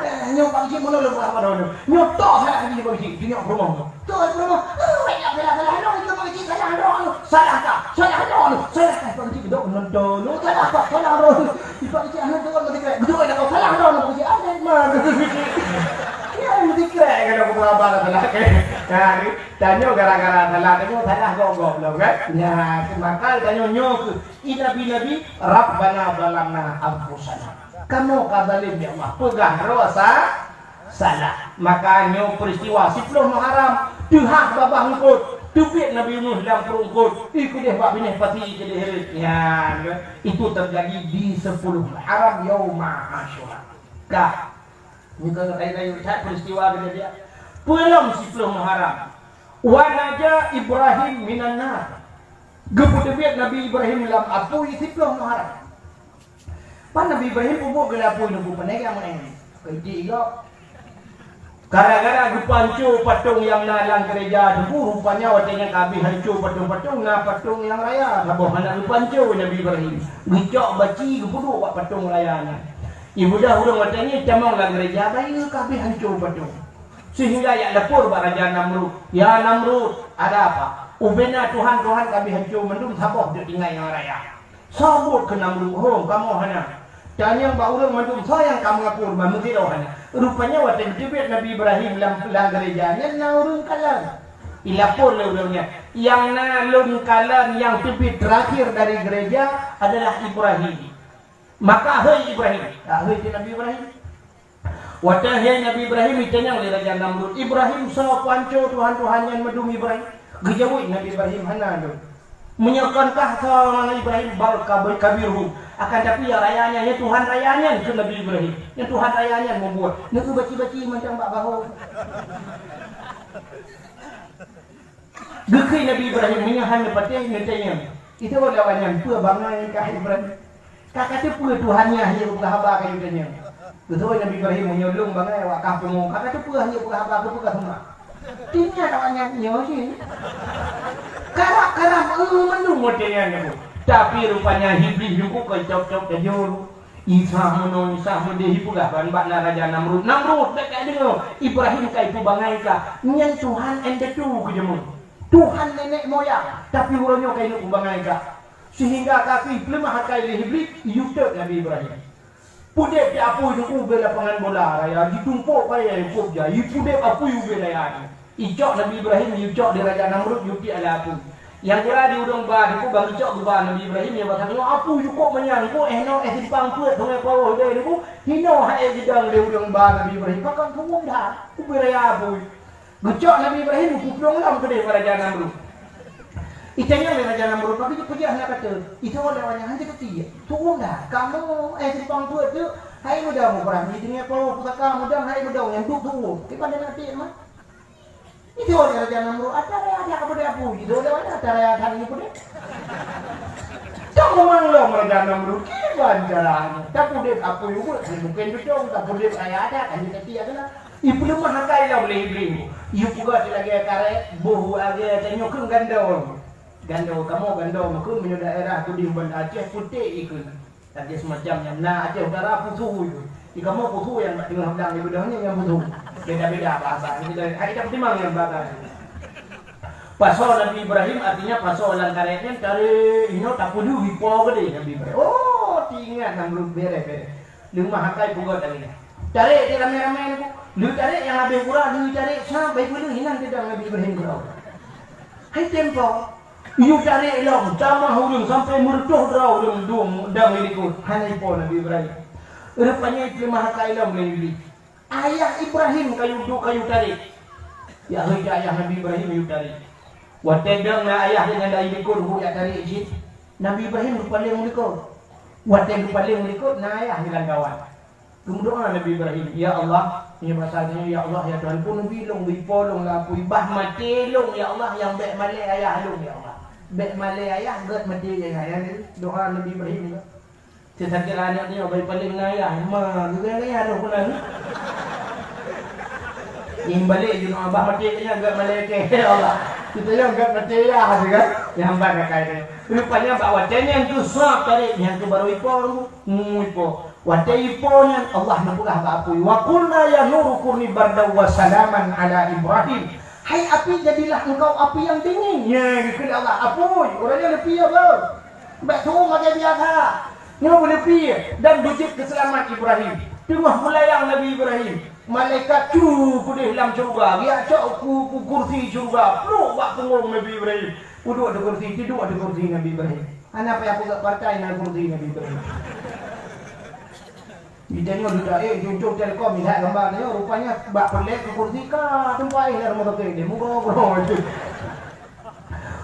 Eh, nyoe Pak Geuchik, munoe lôn peugah padang nyoe. Nyoe toh salah Pak Geuchik, nyoe peurumoh nyoe. Toh peurumoh. Eh, bèk jak salah-salah nyoe, itu Pak Geuchik salah droe nyoe. Salah kah? Salah droe nyoe. Salah kah Pak Geuchik, geudok nonton nyoe. Salah kah? Salah droe nyoe. Pak Geuchik hana deungon meusikrek. Geudok dah kau salah droe nyoe Pak Geuchik. Anet mah. Ya, meusikrek kalau kau peugah bak salah. Nah, ni. Tanyoe gara-gara salah, tanyoe salah gob-gob lom, kan? Nya, maka tanyoe nyoe keuh, i nabi-nabi, "Rabbana zalamna anfusana." Kamoe ka zalim, ya Allah. Peugah droe sa-, salah. Maka nyoe peristiwa siploh Muharram, teuhah babah eungkôt, teubiet Nabi Nuh lam pruet eungkôt, i keudeh bak binéh pati, i keudeh reuet. Nya, itu terjadi di sepuluh Muharram, Yauma Asyura. Ka. Nyoe ka rayeuk-rayeuk that peristiwa keujadian. Peulom siploh Muharram. Wa naja Ibrahim minan nar. Geupeuteubiet Nabi Ibrahim lam apui siploh Muharram. Pan Nabi Ibrahim peubuet geulapui nunggu panèk nyang laén. Keuji gop. Gara-gara geupanco patong nyang na lam geureja teungku, rupanya watèe nyan ka habéh hanco patong-patong, na patong nyang raya saboh hana geupanco Nabi Ibrahim. Geucok baci geupeuduek bak patong raya nyan. Ibudah ureueng watèe nyan tamong lam geureja, bayeue ka habéh hanco patong. Sehingga jak lapor bak Raja Namrud, "Ya Namrud, ada apa? Ubena tuhan-tuhan ka habéh hanco mandum, saboh teuk tinggai nyang raya." Soe buet keu Namrud, "Ho, kamoe hana. Tanyong bak ureueng mandum soe nyang ka meungaku, meungaku hana." Rupanya watèe geuteubiet Nabi Ibrahim lam, lam geureja nyan na ureueng kalon. Ilapor lé ureueng nyan, "Nyang na lôn kalon nyang teubiet terakhir dari gereja adalah Ibrahim." Maka, "Hei Ibrahim," ah, hei keu Nabi Ibrahim. Watèe hei Nabi Ibrahim itanyong lé Raja Namrud, "Ibrahim, soe panco tuhan-tuhan nyan mandum Ibrahim?" Geujaweueb Nabi Ibrahim, "Hana lôn." "Meunyoe kon kah soe Ibrahim, bal kabi-, kabirhum. Akan tapi nyang raya nyan, nyan tuhan raya nyan," kheun Nabi Ibrahim. "Nyan tuhan raya nyan mubuet. Neu baci-baci mantong bak bahô." Geukheun Nabi Ibrahim, meunyoe hana patéh, neutanyong. Itu lawan nyan, "Peue bangai kah Ibrahim? Ka kateupeue Tuhan nyan nyang peugah haba keu geutanyoe?" Geutanyong Nabi Ibrahim, "Meunyoe lôn bangai awak kah pungo, ka kateupeue nyang peugah haba keu peugah huma?" Tinggai awak nyan nyoe cit. Karab-karab, eh, mandum watèe nyan nyoe. Tapi rupanya Iblih nyoe ka cok-cok tajur. Isa meunoe, Isa meudeh, ipeugah ban bak na Raja Namrud, "Namrud, bèk kadeungoe, Ibrahim ka ipeubangai kah. Nyan Tuhan indatu keu jameun. Tuhan nenek moyang, tapi uroe nyoe ka ineuk peubangai kah." Sehingga ka ipeuleumah akai lé Iblih, iyue tôb Nabi Ibrahim. Peudeb di apui teungku ubé lapangan bola raya, jitumpôk kayèe kôb jai, ipeudeb apui ubé raya nyan. Icok Nabi Ibrahim, iyue cok di Raja Namrud, iyue piek lam apui. Nyang kira di ureueng ba teungku ban geucok geuba Nabi Ibrahim, nyang ba teungoh apui cukôp manyang, teungku, eh, noe, eh, simpang peuet, sungai Pawôh, deh, teungku, hinoe hai geudong lé ureueng ba Nabi Ibrahim, pakon tuwông that, ubé raya apui. Geucok Nabi Ibrahim, geuplueng lom keudeh bak Raja Namrud. Itanyong lé Raja Namrud, "Pakon jih peujeuet hana kata?" Itu lé awak nyan, "Hana keuti, tuwông that. Kamoe, eh, simpang peuet teuk, hai meudong, ukurang jih teungoh Pawôh pusaka meudong, hai meudong, nyan duek tuwông. Kiban dan até mah." Itu lé Raja Namrud, "Ata raya that ka peudeh apui." Itu lé awak nyan, "Ata raya that nyoe peudeh." Memang lom Raja Namrud, kiban cara nyoe. Tapeuudép apui ubeut, hana mungken beutong, tapeuudép kaya adat, hana teuti adalah. Ipeuleumah akai lom lé Iblih. Ipeugah lagèe karét, boh lagèe tanyoe kheun gandong. Gandong, kamoe gandong, kheun meunyoe daerah keudéh Banda Aceh, putéh ikheun. Lagèe seumacam nyan, na Aceh Utara pusu ikheun. Di kamoe pusu nyang bak teungoh blang di beudôh nyan nyang pusu. Beda-beda bahasa. Hai kita peutimang nyang bahasa. Pasoe Nabi Ibrahim, artinya pasoe lam karét nyan, tarék inoe tapeuleuh ipo keudéh Nabi Ibrahim. Oh, teuingat Namrud, bèrèh-bèrèh. Leumah akai peugöt lagèe nyan. Tarék di ramé-ramé nyan, lheueh tarék nyang habéh gura, lheueh tarék sa, bai peuleuh inan teudong Nabi Ibrahim keudroe. Hai tempo, yue tarék lom, tamah ureueng sampai meureutôh droe ureueng dum dong di likot. Hana ipo Nabi Ibrahim. Rupanya ipeuleumah akai lom lé Iblih. Ayah Ibrahim ka yue duek, ka yue tarék. Ya, hei, ayah Nabi Ibrahim yue tarék. Watèe dong na ayah geuh nyan dari likot, hu jak tarék cit. Nabi Ibrahim geupaleng u likot. Watèe geupaleng u likot, na ayah geuh lam kawan. Geumeudoa Nabi Ibrahim, "Ya Allah," nyoe basa nyoe, "Ya Allah, ya Tuhanku, neubi lôn, neubi po lôn lam apui, bah maté lôn, ya Allah, nyang bèk malèe ayah lôn, ya Allah. Bèk malèe ayah, gèt maté ayah." Nyan doa Nabi Ibrahim. Seusakira aneuk nyoe bai paleng na ayah, ma, geugai ayah roh keunan. Nyang balek jinoe, bah maté keu nyan, gèt malèe kèe, ya Allah. Kita nyang gèt maté ayah, kan? Nyang ban akai teuh. Rupanya bak watèe nyan keuh sab tarék, nyan keuh barô ipo, mu ipo. Watèe ipo nyan, Allah neupeugah bak apui, "Wa qulna ya naru kuni bardan wa salaman ala Ibrahim." "Hai api, jadilah engkau api yang dingin." Nyan geukheun Allah, "Apui, uroe nyoe leupie beuh. Bèk tueng lagèe biasa." Nyoe beuleupie dan beujeuet keu seulamat Ibrahim. Teungoh meulayang Nabi Ibrahim, malaikat cu keudéh lam syeuruga, geujak cok ku, ku kursi syeuruga, pluek bak punggong Nabi Ibrahim. Peuduek di kursi, teuduek di kursi Nabi Ibrahim. Hana payah peugah partai, na kursi Nabi Ibrahim. Di tanyoe duta, eh, Jumcum Telkom, lihat gambar tanyoe, rupanya bak peulét keu kursi ka teumpat, eh, lam rumoh sakét, dia mugo-mugo.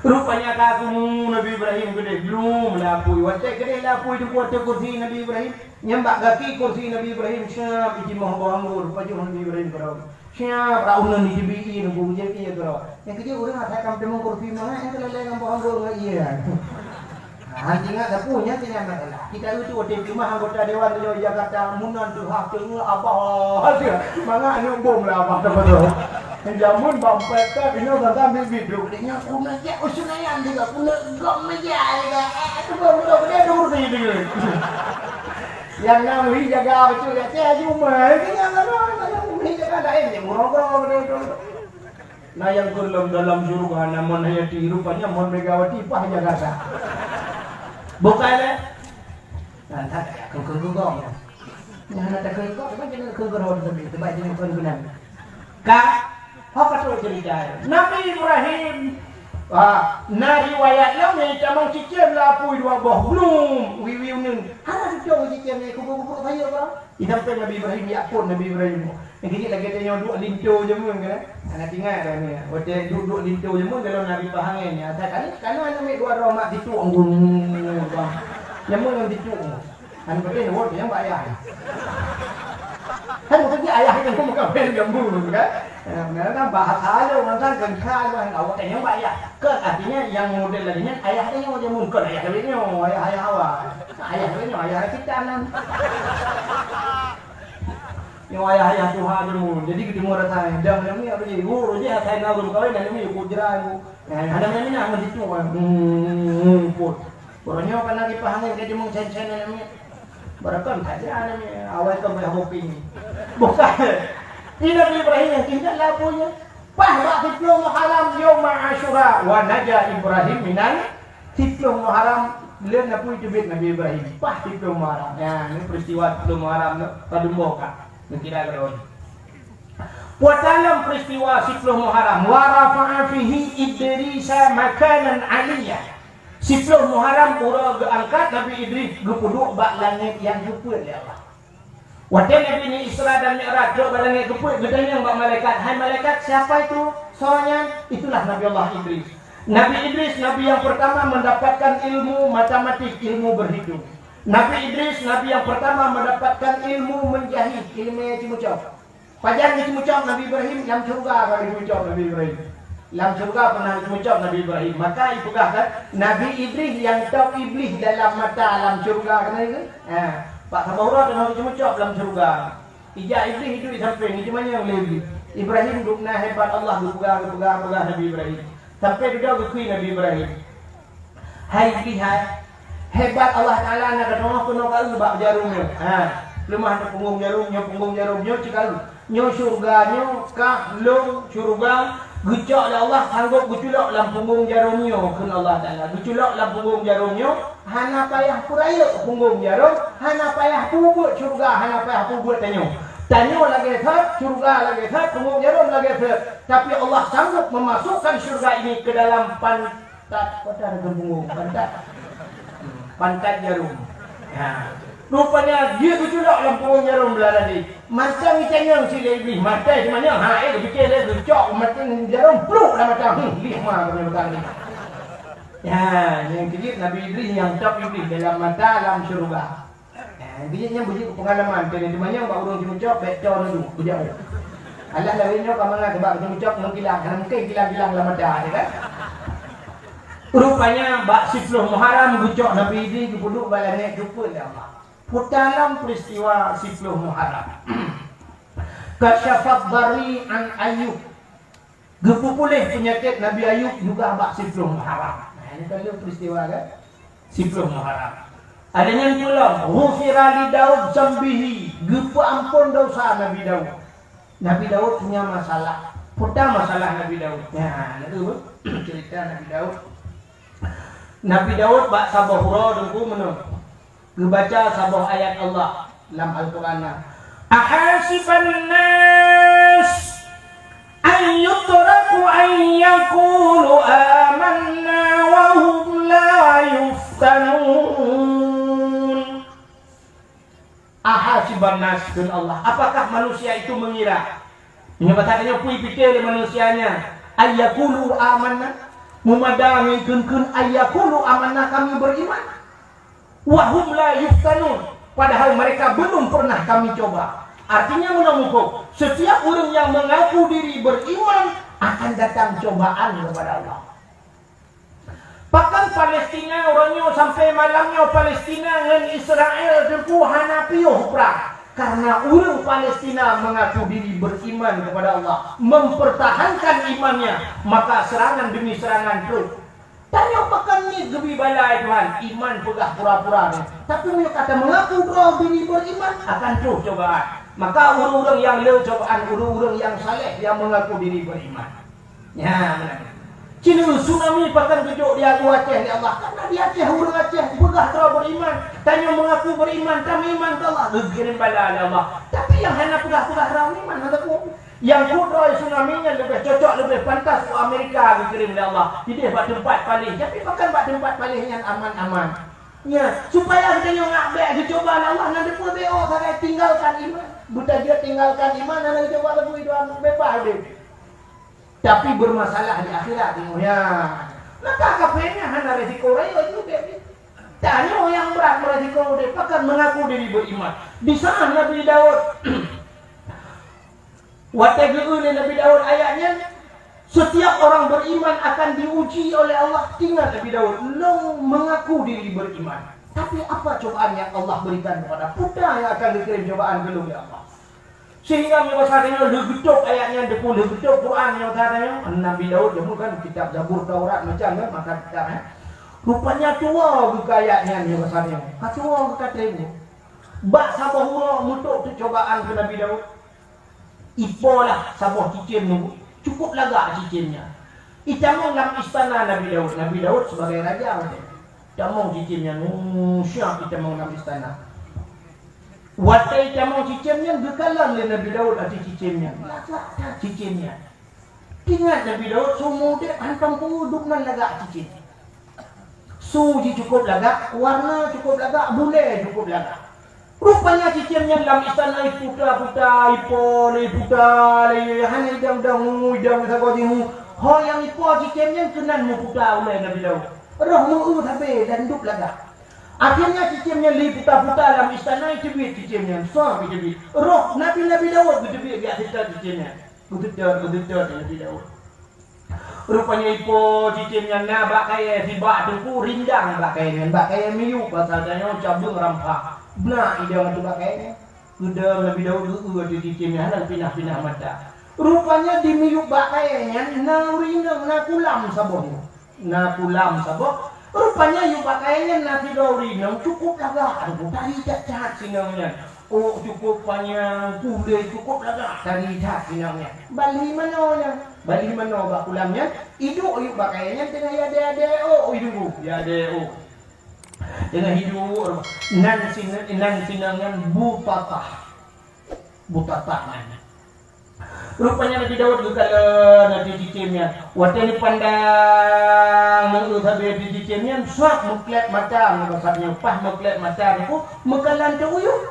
Rupanya ka keumu Nabi Ibrahim keudéh, blum lam apui. Watèe keudéh lam apui teumpat kursi Nabi Ibrahim, nyan bak gaki kursi Nabi Ibrahim, siap jitimoh boh anggô, pajoh Nabi Ibrahim keudroe. Siap, rot uneun jiteubiet ié, nunggu ujeuen ié keudroe. Nyang keujeuet ureueng asai ka meuteumèe kursi mangat, nyang keu lé-lé ngon boh anggô ngon ié. Ha, ingat sapeue nyan keu nyan masalah. Kita itu watèe keumah anggota dewan di Jakarta, meunan teuh ha teungoh abah, mangat nyoe bom lah abah, beutôi. Jameun bak empat kat, inoe sasa bit-bit, duek di nyoe, ku neujak u Senayan juga, ku neugom meja juga. Eh, tu baru tahu dia ada kursi dia. Nyang na meuhi jaga beutôi, ya, saya cuma, ini yang ada, yang meuhi jaga lain, yang murah-murah, beutôi. Na nyang kheun lom dalam syeuruga, na Mon Hayati, rupanya Mon Megawati, paih Jakarta. Bukai lé? Nah, tak, tak, kheun-kheun gugong. Nyang hana takheun gugong, cuma jangan kheun gugong, tapi, tapi jangan kheun gugong. Ka, apa tu cerita? Nabi Ibrahim, ah, na riwayat lom nyang tamong cicém lam apui dua boh, blum, wiwi uneun. Hana seucok cicém nyan, kubur-kubur saya, bang. Di sampéng Nabi Ibrahim, jak phôn Nabi Ibrahim. Nyang keuneuk lagèe tanyoe duek linto jameun kan? Hana teuingat dah ni. Watèe duek-duek linto jameun, kalau Nabi paham kan? Asai kan, kan aneuk miet dua droe mak tituk, bang. Jameun ngon tituk. Kan beutôi, nyang bak ayah. Kan beutôi ayah itu bukan main jameun kan? Ya, kan bahasa lu, kan kan kan awak nyang bak ayah. Kan artinya yang model lagi nyan ayah tanyoe jameun, kan ayah lagi nyoe, ayah-ayah awak. Ayah lagi nyoe, ayah kita nan. Nyoe ayah-ayah tuha dulu. Jadi, geuteumé rasa, dam nami apa jadi? Oh, roja asai na ureueng kawin, nami ikut jiran, Bu. Eh, ada nami na, ngan situ, kan. Hmm, pun. Orang nyoe kan lagi paham, kan, dia meucen-cen nami. Barakam saja nami, awai kan boleh hopi ni. Bukan. Ini Nabi Ibrahim yang tinggal lah punya. Paih bak siplôh Muharram, Yauma Asyura, wa naja Ibrahim minal, siplôh Muharram, lé na pui teubiet Nabi Ibrahim. Paih siplôh Muharram. Ya, ni peristiwa siplôh Muharram tu, padum boh ka. Neukira keudroe. Puasa lam peristiwa siplôh Muharram, wa rafa'a fihi Idrisa makanan aliyya. Siplôh Muharram uroe geuangkat Nabi Idris geupeuduek bak langét nyang geupeuet lé Allah. Watèe Nabi ni Isra dan Mi'raj trok bak langét geupeuet, geutanyong bak malaikat, "Hai malaikat, siapa itu? Soe nyan?" Itulah Nabi Allah Idris. Nabi Idris, nabi yang pertama mendapatkan ilmu matematik, ilmu berhitung. Nabi Idris, nabi yang pertama mendapatkan ilmu menjahit, ilmu ceumu cok. Pajan geuteumu cok Nabi Ibrahim, lam syeuruga ka geuteumu cok Nabi Ibrahim. Lam syeuruga pernah geucumucok Nabi Ibrahim. Maka ipeugah kan, Nabi Idris nyang top Iblis dalam mata lam syeuruga keunoe geuh. Ha, bak saboh uroe teungoh geucumucok lam syeuruga. Ijak Iblis iduek sampéng, ijimanyong lé Iblis. Ibrahim dum na hebat Allah geupeugah, geupeugah, geupeugah Nabi Ibrahim. Sampai dudoe geukui Nabi Ibrahim. Hai Iblis hai, hebat Allah Taala na geutanyoe keunoe ka eu bak jarum nyoe. Ha, leumah na punggong jarum nyoe, punggong jarum nyoe cit ka eu. Nyoe syeuruga nyoe kah lôn syeuruga geucok lé Allah sanggob geuculok lam punggong jarum nyoe kheun Allah Taala. Geuculok lam punggong jarum nyoe hana payah peurayeuk punggong jarum, hana payah peubuet syeuruga, hana payah peubuet tanyoe. Tanyoe lagée that, syeuruga lagée that, punggong jarum lagée that. Tapi Allah sanggob memasukkan syeuruga ini ke dalam pan- Tat, pada ada geumbung, pantat. Pantat jarum. Ha. Rupanya dia geuculok lam punggong jarum blah tadi. Mantong itanyong si lé Iblis, maté seumanyong, ha, eh, geupiké lé geucok mantong jarum, pluk lam mata. Hmm, lih ma kami petang ni. Ya, nyang kejit Nabi Idris nyang top Iblis dalam mata lam syeuruga. Eh, bijéh nyan beujeuet keu peungalaman, keu teumanyong bak ureuëng cumucok, bék cok neujok, beujauh. Alah lawét nyoe ka mangat bak cumucok ngon kilang, hana mungken kilang-kilang lam mata, ya kan? Rupanya bak siploh Muharram geucok Nabi Idris geupeuduek bak langét geupeuet lé Allah. Puta lom peristiwa siploh Muharram. Kasyafat dhari an Ayub. Geupeupuléh peunyakét Nabi Ayub juga bak siploh Muharram. Nah, ini kan lheueh peristiwa kan? Siploh Muharram. Ada nyang pulang, ghufira li Daud zambihi, geupeuampon dosa Nabi Daud. Nabi Daud punya masalah. Peue masalah Nabi Daud? Nah, itu cerita Nabi Daud. Nabi Daud bak saboh uroe teungku meunoe. Geubaca saboh ayat Allah lam Al-Quran na, "Ahasiban nas an yutraku an yaqulu amanna wa hum la yuftanun." Ahasiban nas, kheun Allah, apakah manusia itu mengira? Nyoe bahasa tanyoe peue pike lé manusia nyan? An yaqulu amanna. Meumada ngon kheun-kheun an yaqulu amanna, kami beriman. Wa hum la yuftanun, padahal mereka belum pernah kami coba. Artinya meunan muphom, setiap ureuëng nyang mengaku diri beriman akan datang cobaan daripada Allah. Bahkan Palestina uroe nyoe sampai malam nyoe Palestina ngon Israel teungku hana piôh prang. Karena ureuëng Palestina mengaku diri beriman kepada Allah, mempertahankan imannya, maka serangan demi serangan trok. Tanyoe pakon niet geubri bala, Tuhan, iman peugah pura-pura nyoe. Tapi meunyoe ka tameungaku droe diri beriman, akan troh cobaan. Maka ureuëng-ureuëng nyang le cobaan, ureuëng-ureuëng nyang saleh nyang mengaku diri beriman. Nyan meunan. Cit tsunami pakon geujok di Aceh lé Allah. Karena di Aceh ureuëng Aceh peugah droe beriman, tanyoe mengaku beriman, tameuiman keu Allah, geukirém bala lé Allah. Tapi nyang hana peugah-peugah droe iman hana ku. Nyang kudroe tsunami nyan leubeh cocok, leubeh pantas u Amerika geukirém lé Allah. Ideh bak teumpat paléh, tapi pakon bak teumpat paléh nyan aman-aman. Nya, supaya geutanyoe ngak bék geucuba lé Allah, na teupeue bék sagai tinggalkan iman. Beutajeuet tinggalkan iman, hana geucuba lé Allah, bebas udeb. Tapi bermasalah di akhirat, ya. Maka kafé nyan hana resiko rayeuk udeb. Tanyoe nyang brat beresiko udeb, pakon mengaku diri beriman. Di saat Nabi Daud Watée geu-eu lé Nabi Daud ayat nyan, setiap orang beriman akan diuji oleh Allah. Ingat Nabi Daud, lôn mengaku diri beriman. Tapi apa cobaan yang Allah berikan kepada? Peue nyang akan geukirém cobaan keu lôn lé Allah? Sehingga meunyoe basa tanyoe lheueh geutôb ayat nyan, teupeu lheueh geutôb Quran nyoe basa tanyoe, Nabi Daud jameun kan kitab Zabur, Taurat macam kan, maka kitab, eh. Rupanya tuwoe geuh keu ayat nyan nyoe basa tanyoe. Ka tuwoe geuh ka treb. Bak saboh uroe meutrok teuk cobaan keu Nabi Daud. Ipo lah saboh cicém nyoe, cukup lagak cicém nyan. Itamong lam istana Nabi Daud. Nabi Daud sebagai raja watée. Tamong cicém nyan, uh, siap itamong lam istana. Watée itamong cicém nyan, geukalon lé Nabi Daud ateueh cicém nyan. Lagak that cicém nyan. Ingat Nabi Daud, seumeu udeb hantom peue dum nan lagak cicém. Su jih cukup lagak, warna cukup lagak, bulée cukup lagak. Rupanya cicém nyan lam istana iputa-puta, ipo lé iputa lé, hana idong-dong, idong sagoe jih. Ho nyang ipo cicém nyan keunan meuputa ulée Nabi Daud. Roh meu-eu sabe dan dub lagak. Akhirnya cicém nyan lé iputa-puta lam istana, iteubiet cicém nyan, sa iteubiet. Roh Nabi, Nabi Daud geuteubiet di ateueh cicém nyan. Beuteutot, beuteutot Nabi Daud. Rupanya ipo cicém nyan na bak kayèe sibak teungku, rindang bak kayèe nyan, bak kayèe miyueb, basa tanyoe cabeueng ramphah. Blah idong ateueh bak kayèe nyan. Geudong Nabi Daud geu-eu ateueh cicém nyan, hana pinah-pinah mata. Rupanya di miyueb bak kayèe nyan na ureueng inong, na kulam saboh. Na kulam saboh. Rupanya yub bak kayèe nyan na sidroe ureueng inong cukôp lagak, tari that-that si inong nyan. Ôk cukôp panyang, kulét cukôp lagak, tari that si inong nyan. Balhi manoe nyan. Balhi manoe bak kulam nyan, iduek yub bak kayèe nyan teungoh iadée-adée ôk, iduek, iadée ôk. Teungoh iduek, nan si, nan si inong nyan Butatah. Butatah nyan. Rupanya Nabi Daud geukalon ateueh cicém nyan. Watèe neupandang ngon sabe ateueh cicém nyan, swab meuklét mata, ngon basa nyoe paih meuklét mata nyoe, meukalon teuh u yueb.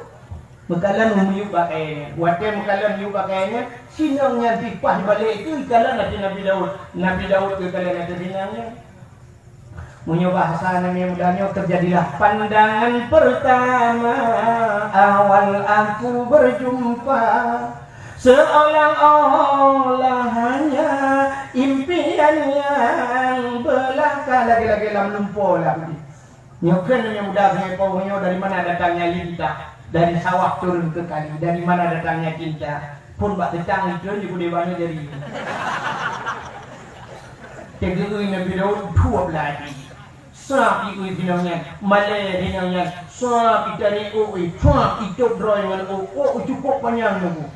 Meukalon u yueb bak kayèe nyan. Watèe meukalon u yueb bak kayèe nyan, si inong nyan pih paih balek keu ikalon ateueh Nabi Daud. Nabi Daud geukalon ateueh si inong nyan. Meunyoe bahasa aneuk muda nyoe, terjadilah pandangan pertama awal aku berjumpa, seolah-olah hanya impian yang belaka, lagèe-lagèe lam lumpoe lah. Nyoe kheun aneuk muda, singoh po nyoe, dari mana datangnya cinta? Dari sawah turun ke kali. Dari mana datangnya cinta? Phôn bak teutang itu di budé bana jadi. Teugeu Nabi Daud dua belas jih. Sab ieu si inong nyan, malèe si inong nyan, sab itari ôk, sab itôb droe ngon ôk, ôk cukôp panyang nyoe.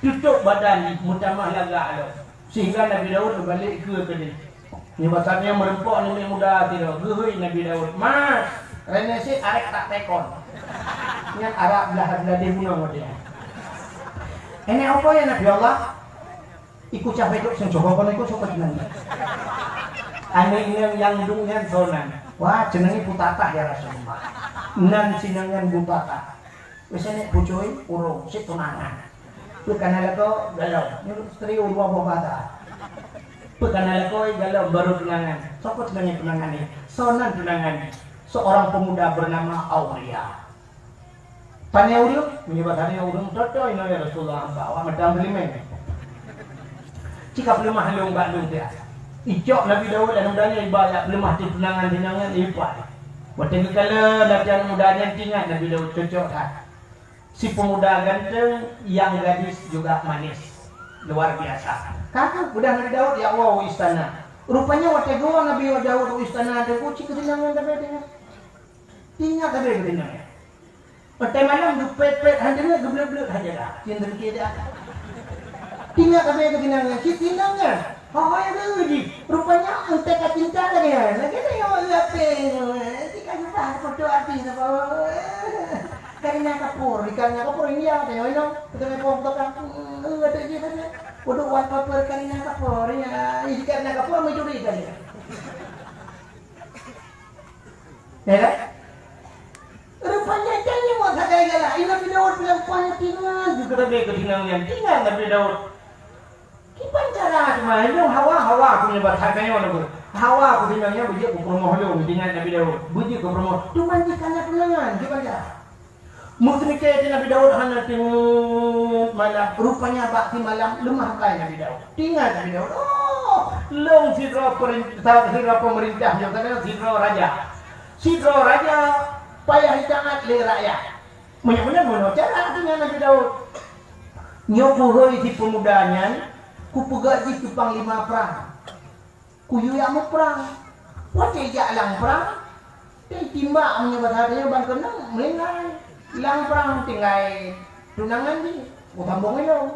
Tutôb badan jih, meutamah lagak lom. Sehingga Nabi Daud balek keue keudéh. Nyoe basa nyoe meureumpok aneuk muda sidroe, geuhôi Nabi Daud, "Mas, reuneuh sit arék tak tekon." Nyan Arab blah, blah di gunong dia. "Ini apa ya Nabi Allah?" Iku cah bedok seuncok kon iku sokot nyan. Aneuk inong nyang duek nyan soe nan? Wah, jenenge Butatah ya Rasulullah. Nan si inong nyan Butatah. Wis nek pucoi ureueng sit tunangan. Peue kana lakoe galom, nyuruh istri dua boh bata. Peue kana lakoe galom baru tunangan. Sokot jenenge tunangan ni? Soe nan tunangan ni? Seorang pemuda bernama Auria. Pane ureueng, meunyoe bak sabe ureueng, "Toh-toh inoe ya Rasulullah, hamba awak meudang teulimeng." Cit ka peuleumah lôn bak lôn tiat. Icok Nabi Daud dan muda nyan iba jak peuleumah di tunangan-tunangan ipat. Watèe geukalon lagèe muda nyan, teuingat Nabi Daud cocok that. Si pemuda ganteng yang gadis juga manis. Luar biasa. Ka geupeugah Nabi Daud, "Ya Allah, u istana." Rupanya watèe geuwoe Nabi Daud u istana, ada kuci keusinangan tapi dengan. Teuingat sabe keusinangan. Watèe malam geupet-pet han deungoe, geubleut-bleut han jaga. Cit deungoe dah. Teuingat sabe keusinangan, cit sinangan. Ho-ho ya deuh jih. Rupanya entèe ka cinta lagèe nyan. Lagèe nyan nyoe lapeh nyoe. Cit ka susah foto artis apa. Kareena Kapoor, di Kareena Kapoor India tengok ino. Betul apa betul kan? Hmm, ada je saja. Waduh, wallpaper Kareena Kapoor ya. Di Kareena Kapoor mencuri saja. Ya kan? Rupanya janji buat sagai galak. Ina Nabi Daud bilang, "Rupanya tinggal juga sabe keusinangan nyan. Tinggal Nabi Daud." Kiban cara cuma, "Lôn hawa, hawa aku nyoe bak that nyoe." Hawa aku sinangan nyan beujeuet keu peurumoh lôn, tinggal Nabi Daud. Beujeuet keu peurumoh. Cuma jih kana tunangan, kiban cara. Meuseumiké di Nabi Daud hana teungeut malam, rupanya bak simalam leumah akai Nabi Daud. Tinggai Nabi Daud, "Oh, lôn sidroe peurintah, sidroe peumeurintah, nyang kana sidroe raja. Sidroe raja payah jitaat lé rakyat." Meunyoe meunan, meunoe cara tinggai Nabi Daud. Nyoe kuhôi si peumuda nyan, kupeugah jih keu panglima prang. Kuyue jak muprang. Watèe jak lam prang, teuh timbak meunyoe basa tanyoe ban keunong meulinggai. Lam prang tinggai tunangan jih, oh, tambong ilong.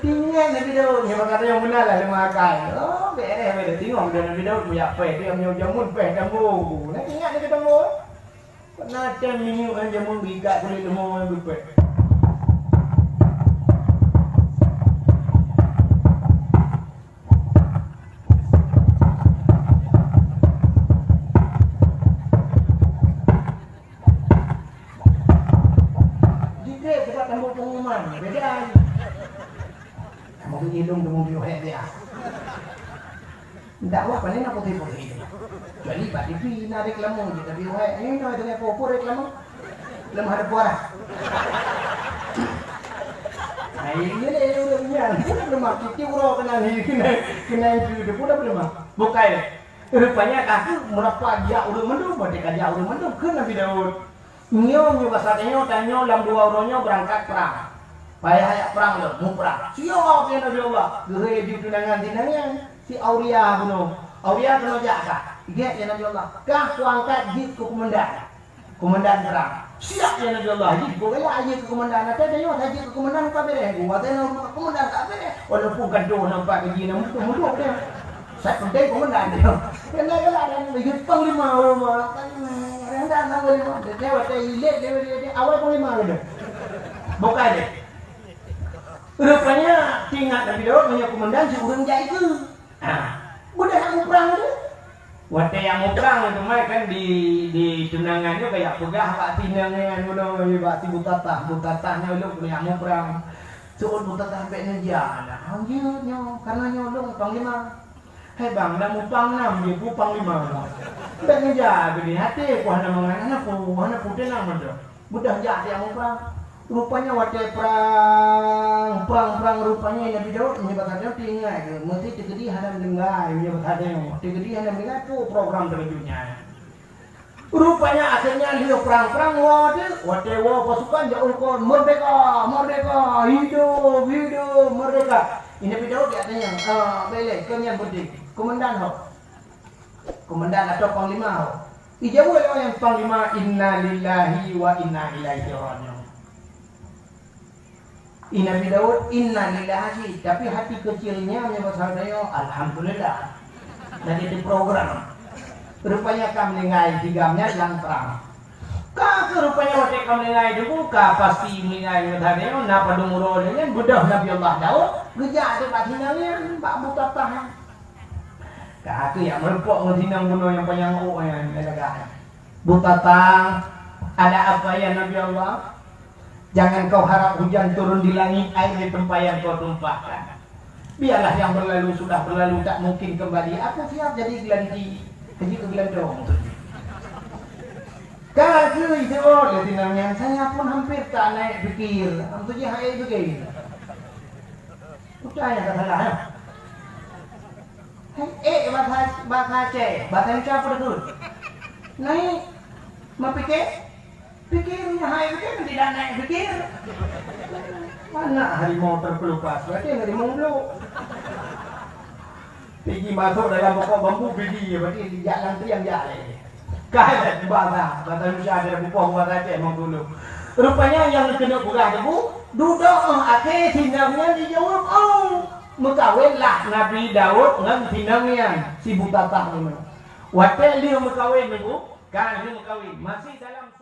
Tinggai Nabi Daud, nyoe basa tanyoe meunan lah leumah akai. Oh, beureh, beureh. Tengok Nabi Daud meuyak pèh, dia meunyoe jameun pèh tambong. Nah, ingat Nabi tambong. Pernah tem minyeuk ngon jameun geuikat kulét leumô ngon geupet. Jitrép teuka tambah pengumuman, beda. Kamu tu ilung tu mau biuh hek dia. Dakwah paling nak putih-putih. Jadi bak T V na reklame je, tapi wahai, ini nak dengan apa reklame? Lemah ada puara. Nah, ini dia yang udah punya. Peue na peuleumah, tiep-tiep uroe keunan hi, keunan, keunan keu, peue na peuleumah. Bukai. Rupanya ka keuh meurapa jak ureueng mandum, watèe ka jak ureueng mandum, kheun Nabi Daud. Nyoe, nyoe basa tanyoe, tanyoe lam dua uroe nyoe beurangkat prang. Payah jak prang lom, muprang. Siap, ya Nabi Allah. Geuhôi aju tunangan-tunangan si Auria bunoe. Auria keunoe jak kah? Gèt, ya Nabi Allah. Kah kuangkat jeuet keu keumandan. Keumandan prang. Siap, ya Nabi Allah. Jih, beu galak jeuet keu keumandan. Watèe tanyoe tajeuet keu keumandan ka beureh. Watèe na keumandan ka beureh. Walaupun gadoh nampak gaji na mudoh-mudoh deh. Sai penting keumandan dia. Kena galak dan jeuet panglima, panglima. Panglima. Rendah nama lima. Dia watèe ilet dia, dia, dia awai panglima dia. Bukai dia. Rupanya teuingat Nabi Daud meunyoe keumandan si ureueng jak ikeu. Ha. Beudôh hana muprang tu. Watèe nyang muprang teuma kan di, di tunangan nyoe kajak peugah bak si inong nyan bunoe, bak si Butatah. Butatah nyoe lôn keuneuk nyang muprang. Seuôt Butatah bèk neujak na. Hanjeuet nyoe, kareuna nyoe lôn panglima. Hai bang, na muprang nam jih, peue panglima nyoe. Bèk neujak keudéh, até ku hana mangat, hana peue, hana peue, teunang mantong. Beudôh jak tiep muprang. Rupanya watèe prang, prang, prang, rupanya Nabi Daud meunyoe bak saboh teuingat geuh, meusti teukeudi hana meuninggai meunyoe bak saboh. Teukeudi hana meuninggai, peue program teukeujut nyan. Rupanya akhirnya lheueh prang-prang woe deuh, watèe woe pasukan jak uroe kon, "Merdeka! Merdeka! Hidup! Hidup! Merdeka!" Nabi Daud jak tanyong, "Ah, bèk lé, kon nyan penting. Keumandan ho?" Keumandan atau panglima ho? Ijaweueb lé nyang panglima, "Inna lillahi wa inna ilaihi raji'un." I Nabi Daud, "Inna lillahi," tapi hati kecilnya meunyoe basa tanyoe, "Alhamdulillah." Lagi di program. Rupanya ka meuninggai tigam nyan lam prang. Ka keuh rupanya watèe ka meuninggai debu, ka pasti meuninggai basa tanyoe, na padum uroe lé nyan beudôh Nabi Allah Daud geujak bak si inong nyan, bak Butatah nyan. Ka keuh jak meurumpok ngon si inong bunoe nyang panyang ôk nyan, lagak nyan. "Butatah, ada apa ya Nabi Allah? Jangan kau harap hujan turun di langit, air di tempat yang kau tumpahkan. Biarlah yang berlalu sudah berlalu, tak mungkin kembali. Aku siap jadi gelanti." Haji keu geulantong tu. Ka keuh jaweueb lé si inong nyan, "Saya pun hampir tak naik pikir." Hana jih hai pikir. Utai nyang ka salah, ya. Hai, eh, bahasa, bahasa Aceh, bahasa Indonesia apa tu? Naik, mapike, pikirnya hai pikir, tidak naik pikir. Anak harimau terkelupas, berarti harimau dulu. Pigi masuk dalam pokok bambu, pigi, berarti jak lam tiang, jak lé. Ka lheueh basa, basa Indonesia ada bupoh basa Aceh memang dulu. Rupanya nyang keuneuk peugah tebu, dudoe, eh, akhé si inong nyan jijaweueb, "Oh, meukawen lah Nabi Daud ngon si inong nyan, si Butatah nyoe." Watèe lheueh meukawen tebu, ka lheueh meukawen, masih dalam